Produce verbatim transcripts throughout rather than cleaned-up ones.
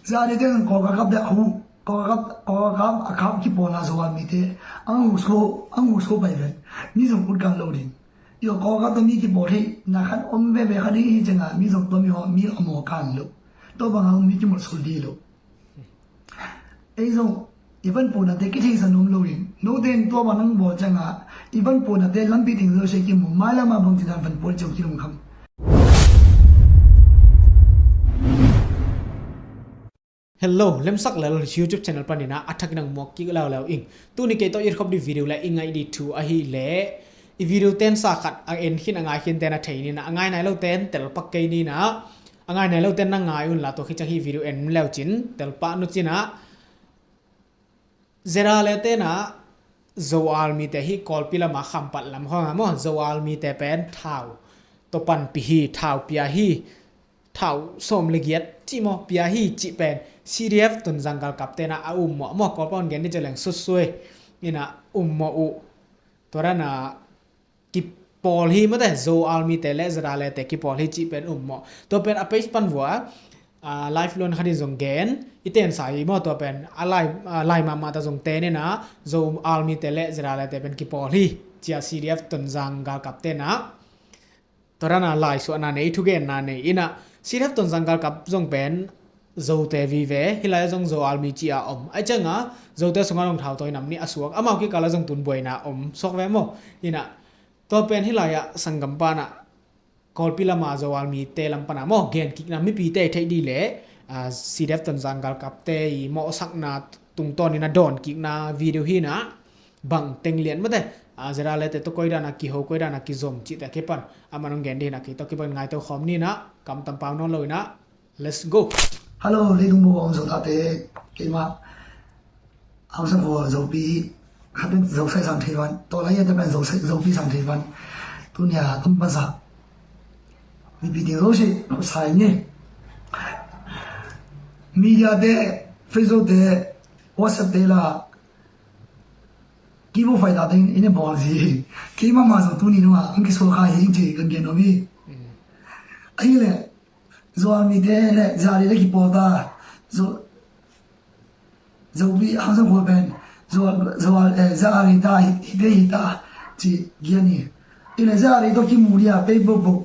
Zari te kawkakap te a hu, kawkakap, kawkakap a kap kipawlna zo a mite ang hu so, ang hu so pai ven. Mi zong ut kan lo ding. Io kawkakap te mi kipawl thei na khan om veve kha ding hi cianga mi zong tua mi haw mi a maw kan lo. Tua banga mi kimawlh sul dih lo. Ei zong i van puanate kitheisan om loin note in tua bang nang bawl cianga i van puanate lampi ting zo se kimu mailama bang cidan van puan ciang kilungkham. Hello, Lemsak Lel YouTube channel panina a thakin ang muak kik leuleu ing. Tuni kei tawh i khop di video le i ngaih di thu ahi le i video ten sa khat a en khin a ngai khin ten a thei nina a ngai nai lo ten tel pak kei nina. A ngai nai lo ten na ngai un la tua khicang hi video en leu cin tel pak nu cina. Zera le tena Zo army te hi Kawlpi lama Khampat lam khawng a maw Zo army te pen thau topan pi hi thau pia hi. Thau sawm le giat cih maw pia hi cih pen C D F Tonzang galkap tena a um maw maw Kawlpa un gen ni celeng sutsuai ina um maw uh. Tua dana kipawl hi mate Zo army te le Zera le te kipawl hi cih pen um maw. Tua pen a page pan vua live luan khatin zong gen i ten sa hi maw tua pen a lai lai mahmah ta zong tenena Zo army te le Zera le te pen kipawl hi cia C D F Tonzang galkap tena. Tua dana lai suahna nei thugenna nei ina C D F Tonzang galkap zong pen Zote vive hilai zong Zo army ci a om ai cianga Zote sunga zong thau tawi nam ni a suak amau kikala zong tun buaina om suak ve maw. Ina tua pen hilai ah sanggam pana Kawlpi lama Zo army te lam pana maw gen kikna mipite i theih di le C D F Tonzang galkap te i mawhsakna tungtawn ina dawn kikna video hina. Bang teng lian mate Zera le te to koidana kiho koidana kizom cihte kipan a man ong gen dihna kei to kipan ngai to khawm nina kam tampau nawn lo ina. Let's go. Hello leitung bo om zo tate keima hausa ko zopi khatin zosai sang thei van to lai ya te pen zosai zopi sang thei van. Tunia tum pasa mipi ting zosi sai ni. Media te Facebook te WhatsApp te la kibu fai ta ding ina bawl zi. Keima ma zong tuni nua ang kisual kha hi ci kan gen omi. Ahi le Zo army te le Zari le kipawl ta Zo Zopi hang zong kua pen Zo Zari ta hite hita ci giani. Ile Zari to kimu dia pei bok bok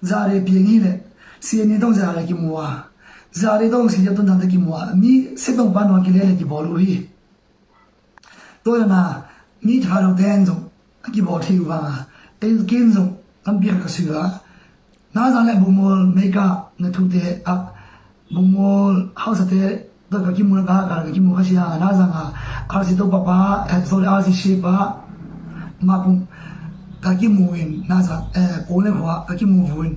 Zari piang hi le siani tong Zari kimu a Zari tong si jap tong tang te kimu a mi se tong pa nua kile le kibawl uh hi. Tua dana mi tha lo ten zong a kibawl thei uh vanga ei kin zong lampi khat ka sui a. Nazang le bungmawl meika na thute ah bungmawl hausate tua ka kimu na ka ka kimu ka sia nazang a R C to papa eh sorry R C shape a makung ka kimu in nazang eh ko le khua ka kimu vuin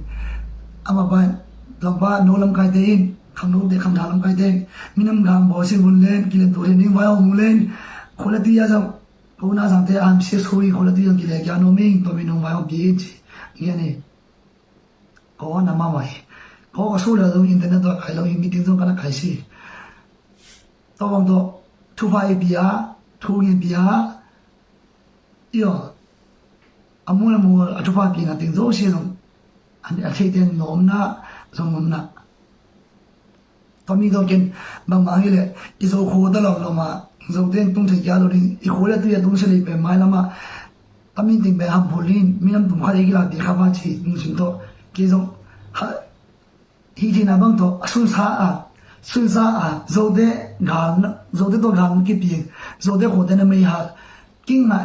ama ban lampa no lam kai te in khang no te khang da lam kai te in minam gang bawl si vun len kilen tu len ning vai mu len. Quality a zong ko na zang te am si sui quality zong kile kia no ming to mi nung vai ong pi ci. Ngiani ko na ma mai ko ka su le zong internet to kai lo hi meeting zong kana kai si. To bang to thu pai pia thu ngin pia. Io a mu na mu a thu pai pia na ting zo si zong a thei ten nom na zong nom na. Tami dong ken bangmah hi le i zo khuo ta lawm lawm a zo ten tung thei kia lo ding i khuo le tui a tung se lei pen mai lamah tami ting pen hamphul in minam tum kha dei kila ti kha va ci nung sin tawh kei zong hi thina bang tawh a sunsa a sunsa a zote gal zote tawh gal kipiang zote khuote na mei hal kinga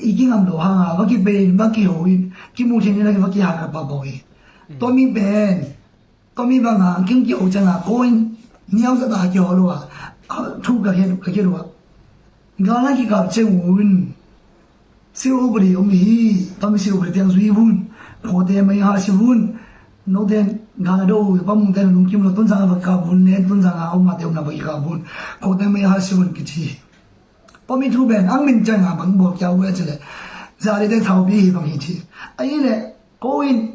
i kingam lo hanga va kipei in va kiho in kimu thei ni la va kihal ka pa bawi. Tami pen Tami banga king kiho cianga ko in niau zata kiho lua thu ka hian ka hian lua. Gala kikap ceun siu bri om hi tami siu bri tiang zui vun. Khote mai ha si vun. No den gala do pa mung ten lung kim lo tun zanga va kap vun len tun zanga om ma te om na va kap vun. Khote mai ha si vun kici. Tami thu ben ang min cianga bang bol kia ue cile. Zali den thau bi hi bang hi ci. Ai le ko in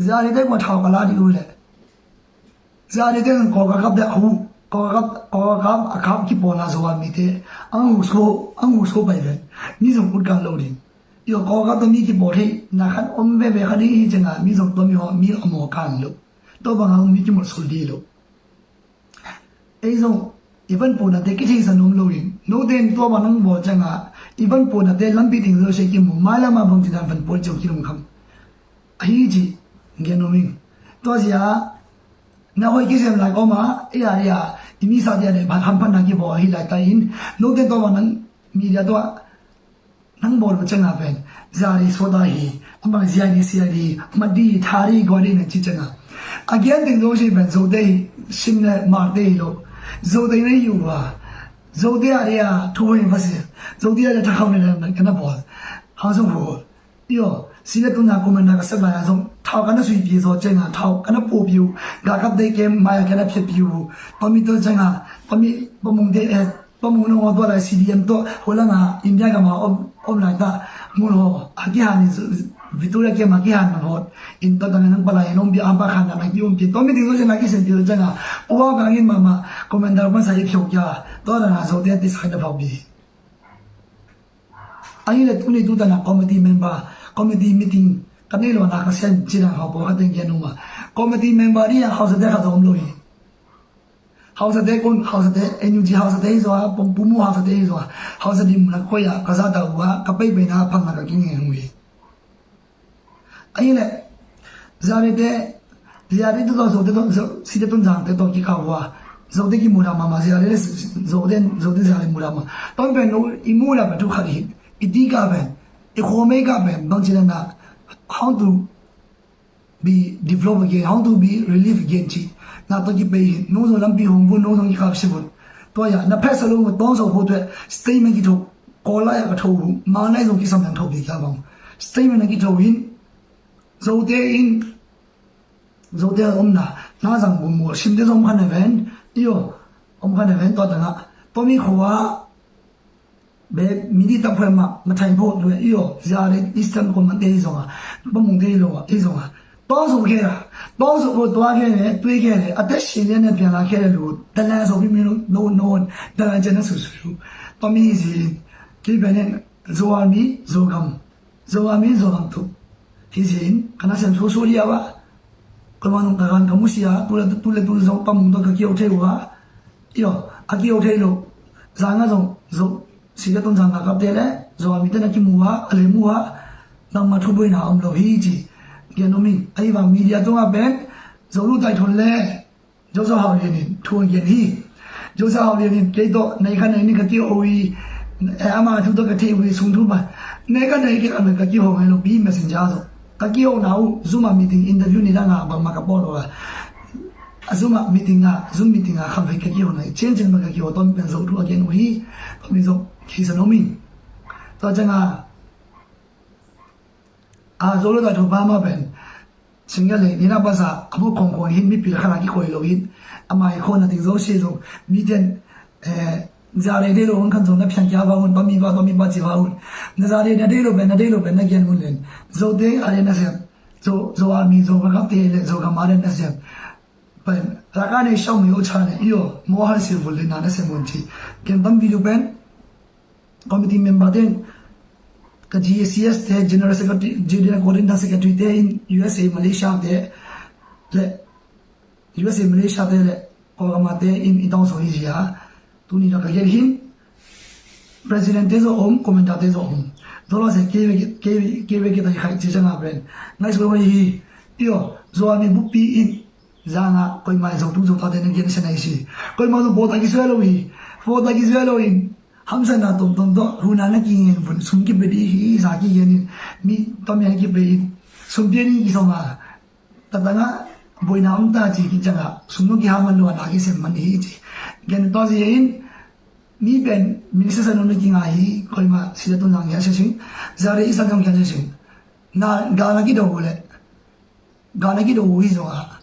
Zari te kua thau ka la dih uh le Zari te kawkakap te a hu kawkakap kawkakap a kap kipawlna zo a mite ang hu so ang hu so pai ven. Mi zong ut kan lo ding. Io kawkakap te mi kipawl thei na khan om veve kha ding hi cianga mi zong tua mi haw mi a maw kan lo. Tua banga mi kimawlh sul dih lo. Ei zong i van puanate kitheisan om lo in, note in tua bang nang bawl ciangin i van puanate lampi teng zosia kimu, mailam a bang ci dan van puan ciang kilungkham ahi ci gen nuam ing. Tua zia na hoih kisem lai kawma, ei a, ei a, i mi sa dia le bang hamphatna kibawl ahi lai ta in, note in tua bang nang media tua nang bawl uh ciangin pen zari sawta hi, amah zia hi, sia hi, madi thari gua ding na ci ciangin a gen teng zosia pen Zote hi, sim le marte hi lo. Zote na hi uh a, Zote a dia thu hoih va sia, Zote a dia thakhau ne na kana bawl. Hang zong hu. Iyo, sila tuna comment na ka sep lai a zong thau kana suipi zaw ciangin thau kana puapi uh, galkapte kem mai a kana phiatpi uh. Pamite ciangin, pami, pamungte, eh, pamung nong aw tua lai C D M tawh, hulanga India gam a om, om lai ta, mun haw a kihan in, Victoria kem a kihan man haw in, tua tangin nang palai in ompi, ampa khan na ki ompi, tua mi ding zaw ciangin na kisenpi zaw ciangin, ua ka ngin mahmah, comment na pan sa i phiau kia, tua tangin Zote ti sai na phau bi. Ahi le tuni tu tana committee member, committee meeting ka nei lo na ka sian cina hau pawlkhat teng gen nuam a. Committee member ni a hausate khat zong om lo hi. Hausate kun, hausate, N U G hausate hi zaw a, pum, pumu hausate hi zaw a. Hausa dim na khoi a, ka zata uh a, ka pei pei na phang na ka kingen uh hi. Ahi le, Zia rite, Zia rite tawh Zote tawh, Zo-, Site Tonzangte tawh kikau uh a, Zote kimudah mahmah, Zia rite le Zote, Zote Zia rite mudah mahmah. Tua pen no, i mudah pen thu khat hi, i ti ka pen, i khuamei ka pen, bang ci na na, how to be developed again, how to be relieved again ci. Na tawh kipei hi, no zong lampi hong vun, no zong kikap si vun. Tua ya, na phet sa lo, tawng so pho tueh, statement kitho, kawl lai a ka tho uh, ma nai zong kisam yang tho pi kia bang. Statement a kitho hin, Zote in, Zote a omna, na zang bum mual, simte zong om khan a ven, iyo, om khan a ven, tua tanga, tua mi khua, be, midi tak phai ma, ma thain pho, tueh, iyo, Zia rite, Eastern Command te hi zonga, pamungte hi lo a, hi zonga, tawng so khe ra, tawng so pho tua khe le, tui khe le, a te si le ne piang la khe le lu, ta la so pi mi lu, no, no, ta la jen na su su lu, tua mi hi zin, ki be ne, Zomi, Zogam, Zomi, Zogam tu. Hi zin, ka na sem su su lia wa. Ko ma nung ka gan ka mu sia, tu le tu le tu zong pamung to ka kiau thei wa. Iyo, a kiau thei lo. Zanga zong, zo, Site Tonzang ka kap te le, Zomi te na kimu wa, a le mu wa. Nang ma thu boi na om lo hi ci. Gen nuam ing, ahi bang media tunga pen, Zo lu tai thon le. Joshua Hau Lian in thu a gen hi. Joshua Hau Lian in kei tawh nei kha nei ni ka ki-o hi. Eh, ama thu tawh ka thei uh hi, sung thu ma. Nei kha nei kei kha nei ka ki-o ngai lo pi messenger zo. Ka ki-o na uh, Zoom a meeting interview ni dang a bang ma ka pawl lo a. A Zoom a meeting a, Zoom meeting a kham vei ka ki-o nai. Chen chen ma ka ki-o ton pen zo thu a gen uh hi. Ton mi zo khi sa no mi. Tua chang a. A zo lo ta thu pa ma pen. Single le, nina pasa, a bu khong khong hin, mipi la khana ki khoi lo hin. A mai khon na ting zo si zo. Mi ten, eh, za le de lo hun khan zo na phiang kia va hun, pa mi va, pa mi va ci va hun. Na za le na de lo ben, na de lo ben, na gian hun len. Zo de, a le na sem. Zo, zo a mi, zo ka kap te le, zo ka ma le na sem. Pen, la ka ne shau mi o cha ne, iyo, mo hal sil vul le na na sem hun ci. Ken tam video pen, committee member ten, ka G A C S te, General Secretary, General Coordinator Secretary te in U S A Malaysia te, le, U S A Malaysia te le, Kawlgam a te in i tawng so hi zia, tuni na ka gen hin, President te zo om, Commander te zo om. Dola se kewe, kewe, kewe ke ta khai chi chang a pen. Ngai so hi, iyo, zo a mi bupi in, zanga, koi mai zo tu zo ta te na gen se nai si. Koi mai zo bo ta ki so lo hi, bo ta ki so lo in. Hamsa na tom tom to, huna na ki ngen vun, sum ki bedi hi, za ki ngen in, mi tom ya ki bedi, sum bedi ki soma. Tatanga, boina om ta ci ki changa, sum no ki haman lo na ki sem man hi ci. Gen to zi in, mi ben, minister sa no na ki nga hi, koi ma, sila tun lang ya se sing, zare isa kang ya se sing. Na, ga na ki do le. Gal na kido uh hi zong a,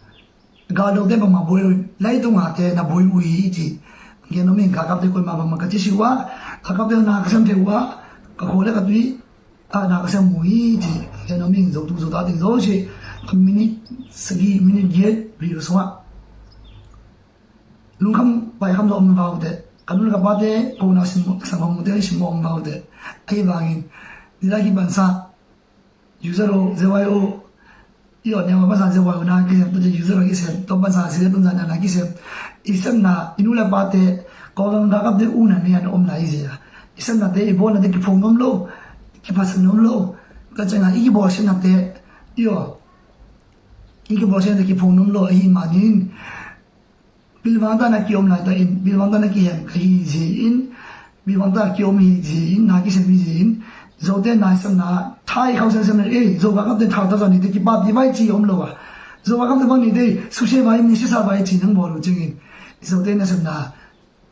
gal dote bangmah buai uh hi, lai tungah te na buai uh hi ci. Gen om in galkapte koimah bangmah ka ci si uh a, galkapte na ka sem thei uh a, ka khua le ka tui ah na ka sem uh hi ci. Gen om in zo tu zo ta ding zo ci. Ka minute sagih, minute giat video sungah lungkham paikham zo om va uh teh. Ka nu le ka pate ko na sim, sang om uh teh, sim om va uh teh. Ahi vangin nidang hi bansa user o, Z Y O, Io, ne ma pasan se wai na kisem, to je user kisem, to pasan se tun zan na kisem. Isem na, inu la pate, ko lang da kap de una ne an om lai zia. Isem na te, ibo na te ki phone nom lo, ki pasan nom lo. Ka changa, iki bo se na te, io. Iki bo se na te ki phone nom lo, i manin. Pilvang ta na kiom lai ta in, pilvang ta na kihem ka hi zi in, pilvang ta kiom hi zi in, na kisem hi zi in, Zote na sem na, thai khau sem sem na, eh, Zo ka kap te thau ta zan ni te kipat ti vai ci om lo a. Zo ka kap te bang ni te, sushi vai, ni sisa vai ci nang bol lo cing in. Zote na sem na,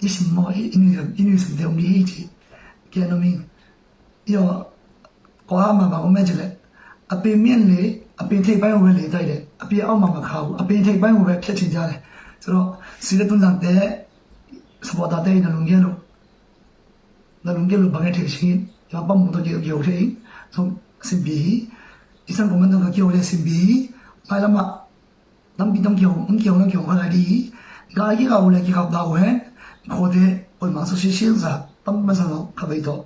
i sim mo, i, i nui sem, i nui sem te om ni i ci. Kia no mi. Io, ko ha ma ba ko me ci le. A pe mien le, a pe thei bai ho le tai le. A pe au ma ba khau, a pe thei bai ho le khe ci ja le. So, si le tun zang te, support ta te na lung gen lo. Na lung gen lo bang e thei si. Ya pa mu to ge ge thei. So, simbi. Isan ko man to ge ge simbi. Pai la ma. Lampi tawh kiho, hong kiho, hong kiho kha lai dih hi. Gai kikau le kikau dau hen. Khote, koima association za, tam masa lo, kha bei tawh.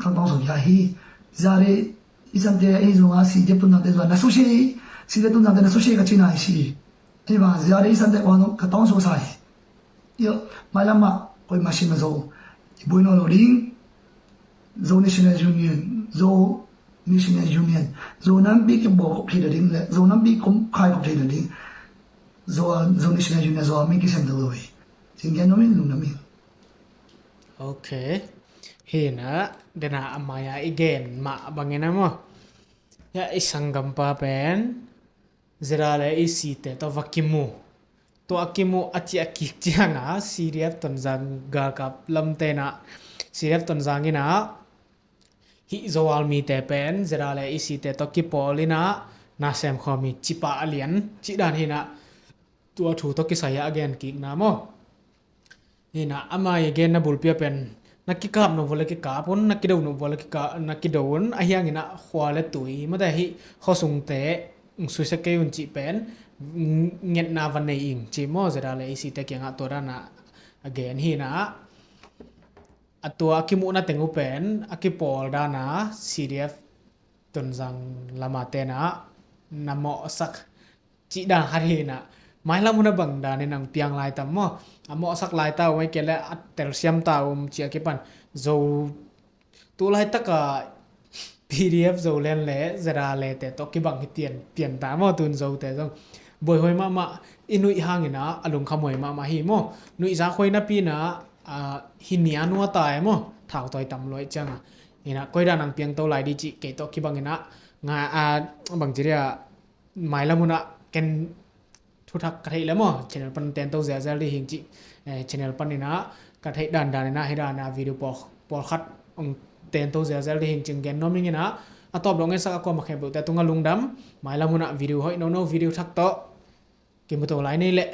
Kha tawng so kia hi. Zia le, i sante, i zong a si te tun nate zong na sushi, si te tun nate na sushi ka ci nai si. Hi ba, zia le i sante ko no, ka tawng so sa hi. Io, mai lam ah, koima si ma zo. I bui no lo ding. Zo National Union, Zo National Union, Zo nampi kibawl khop thei lo ding le, Zo nampi kum khai khop thei lo ding. Zo, Zo National Union, Zo mi kisem lo hi. Sing gen no min, lung no min. Ok. Hi na, dena a mai a i gen mah bangin a maw. Ya i sanggampa pen, Zeda le i site tawh va kimu. Tua a kimu a ci a kik ciang a, C D F Tonzang galkap lamte na, C D F Tonzang in a, hih Zoal mite pen, Zeda le i site tawh kipawl in a, na sem khawm hi, ci pah a lian, cih dan hi na, tua thu tawh kisai a gen kikna maw. Hi na, ama i gen na bulpi a pen, na kikap nuam vua le kikap un, na kido nuam vua le kika, na kido un, ahi hangin a khua le tui, mate hih khuasungte, susia kei un cih pen, ngetna va nei ing, ci maw, Zeda le i site kiangah tua dan a, a gen hi na. A tua a kimuhna teng uh pen, a kipawl dan a, C D F Tonzang lam a te na, na mawhsak cih dan khat hi na. Mailam hun a bang dan in ang piang lai tam maw. A mawhsak lai ta um, a kei le a telsiam ta um, ci a kipan. Zo, tu laitak a P D F Zoland le Zeda le te tawh kibang hi tian, tian ta maw, tun Zote zong. Buaihuai mahmah, i nuih hangin a, a lungkham huai mahmah hi maw. Nuih zak huai napi na, a, hi nia nua ta e maw. Thau tawi tam luai ciang a. Hi na, koi dan ang piang to lai di cih, kei tawh kibang in a, nga, a, bang ci dia, mailam hun a ken thuthak ka theih le maw, channel pan ten to zelzel di hing cih, eh, channel pan in a ka theih dandan in a, hi dan a video pawl, pawlkhat hong ten to zelzel di hing cih gen nuam ing in a, a tawp dong en sak a kuamah khempeuhte tungah lungdam, mailam hun a video hoih nono video thak tawh kimu to lai nei leh,